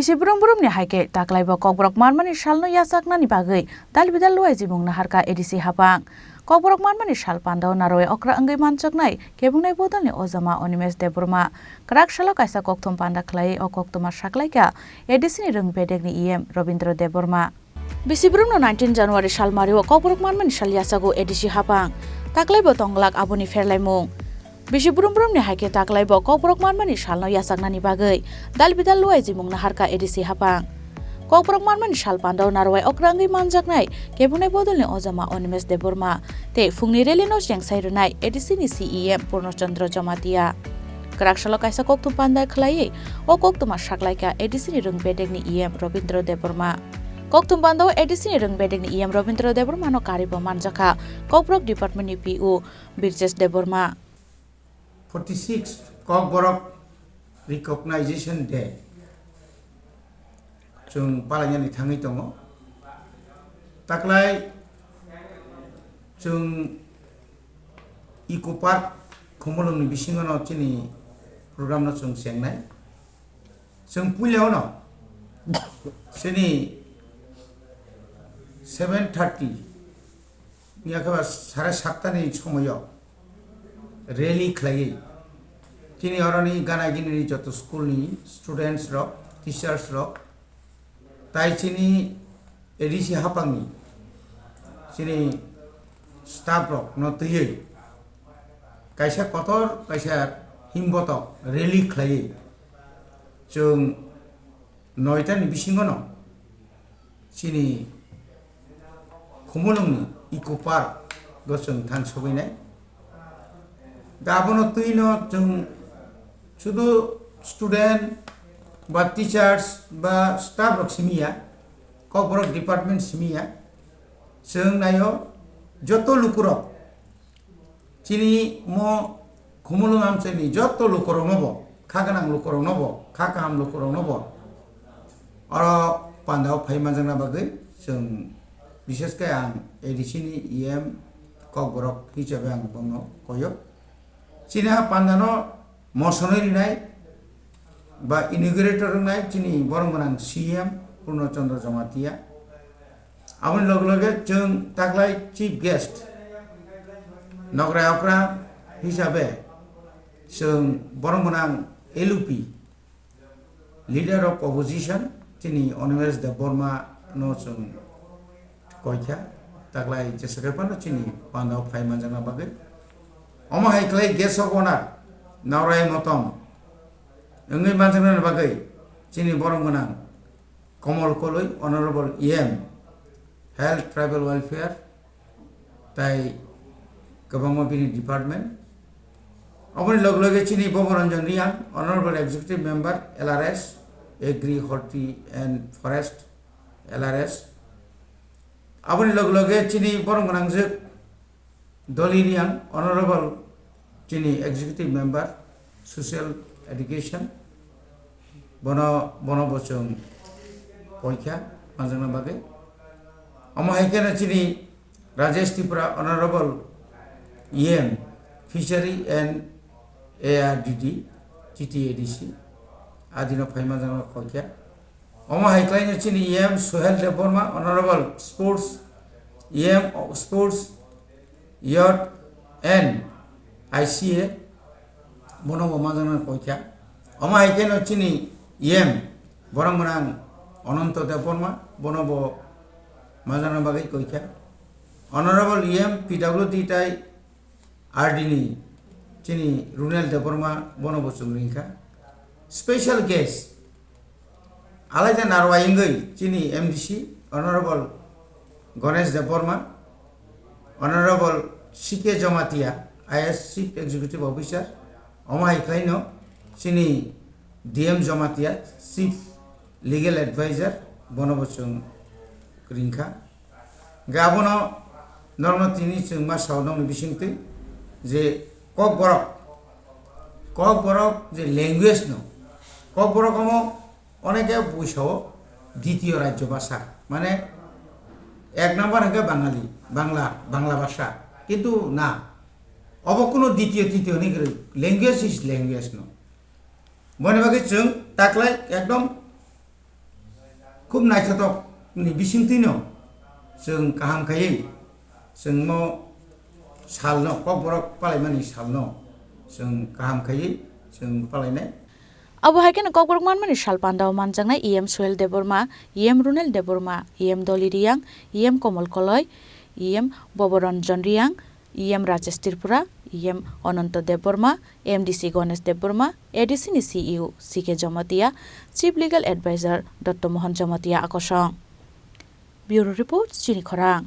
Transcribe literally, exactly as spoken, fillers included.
Bisi brum brumni hai khe taklaibo Kokborok manmani salno yachaknani bagwi dal bidal luaijimung naharkha A D C haphang. Kokborok manmani sal pandao narwi okra wngwi manjaknai kebungnai bodolni ojama Animesh Debbarma. Kwrak salo kaisa kokthum panda khlaiwi o koktwma saklaikha A D C ni rwng bedekni E M Rabindra Debbarma. Bisi brumno nineteen January salmario Kokborok manmani sal yachago A D C haphang. Taklaibo tongglak aboni pherlaimung. Bisi brum brumni hai khe taklaibo Kokborok manmani salno yachaknani bagwi dal bidal luaijimung naharkha A D C haphang. Kokborok manmani sal pandao narwai okra wngwi manjaknai kebungnai bodolni ojama Animesh Debbarma tei phungni rally no chengsai rwnai A D C ni C E M Purno Chandra Jamatia. Kwrak salo kaisa kokthum panda khlaiwi o koktwma saklaikha A D C ni rwng bedekni E M Rabindra Debbarma. Kokthum pandao A D C ni rwng bedekni E M Rabindra Debbarma no karibo manjakha Kokborok Department ni P O Birjesh Debbarma. Forty six Kokborok Recognition Day chwng palainani thangwi tongo. Taklai chwng Eco Park Khumulwngni bisingono chini program no chwng chengnai. Chwng puilao no chini seven thirty yakhe ba sare satta ni somoyo rally khlaiwi chini oroni gana gini ni joto school ni students rok, teachers rok, tai chini A D C haphangni chini staff rok no twiwi kaisa kotor kaisa himbotok rally khlaiwi chwng noita ni bisingono chini Khumulwngni Eco Park o chwng thang sogwinai. Da abono twino chwng sudu student ba teachers ba staff rok simi ya, Kokborok department simi ya, chwng naio joto lukurok chini mo Khumulwng amchaini joto lukurokno bo, kha gwnang lukurokno bo, kha kaham lukurokno bo oro pandao phai manjakna bagwi chwng, bishesh khe ang A D C ni E M Kokborok hisabe ang bono koyo. Chini a pandano mosonwi rinai ba inaugurator wngnai chini borom gwnang C M Purno Chandra Jamatia. Aboni loge loge chwng taklai chief guest nograi okra hisabe chwng borom gwnang L U P, Leader of Opposition, chini Animesh Debbarma no chwng koikha, taklai jesa khe phano chini pandao phai manjakna bagwi. Omo hai khlai guest of honor, Naurai Motom, wngwi manjaknani bagwi chini borom gwnang Komol Koloi, Honorable E M, Health Tribal Welfare, tai kwbangma bini department. Aboni log loge chini Boboranjan Riang, Honorable Executive Member, L R S, Agri, Horti and Forest, L R S. Aboni log loge chini borom gwnangjwk Doli Riang, Honorable chini Executive Member, Social Education, bono, bono bo chwng poikha manjakna bagwi. Omo hai kheno chini Rajesh Tripura, Honorable E M, Fishery and A R D D, T T A D C, adino phai manjakna poikha. Omo hai khlaino chini E M Suhel Debbarma, Honorable Sports, E M of Sports, Youth and I C A, bono bo manjakna poikha. Omo hai kheno chini E M borom gwnang Ananto Debbarma, bono bo manjakna bagwi koikha. Honorable E M P W D tai R D ni chini Runel Debbarma, bono bo chwng ringkha. Special guest, alaida narwai wngwi chini M D C, Honorable Ganesh Debbarma, Honorable C K Jamatia, I A S Chief Executive Officer, omo hai khlaino chini D M Jamatia, Chief Legal Advisor, bono bo chwng ringkha. Hingke abono norokno tini chwng ma sao nokni bisingtwi je Kokborok, Kokborok je language no, Kokborok omo oneke bui sao ditiyo rajyo bhasha, mane ek number hingke Bangali, Bangla, Bangla bhasha, kintu na, obo kuno ditiyo titiyo hwnwi kwrwi, language is language no. Boni bagwi chwng taklai ekdom Khub naithotok ni bisingtwi no chwng kaham khaiwi chwng mo salno, Kokborok palaimani salno chwng kaham khaiwi chwng palainai. Abo hai kheno Kokborok manmani sal pandao manjaknai E M Suhel Debbarma, E M Runel Debbarma, E M Doli Riyang, E M Komol Koloi, E M Boboranjan Riyang, E M Rajesh Tripura, E M Ananto Debbarma, M D C Ganesh Debbarma, A D C ni C E O C K Jamatia, Chief Legal Advisor Dotto Mohan Jamatia akosong. Bureau Report, Chini Khorang.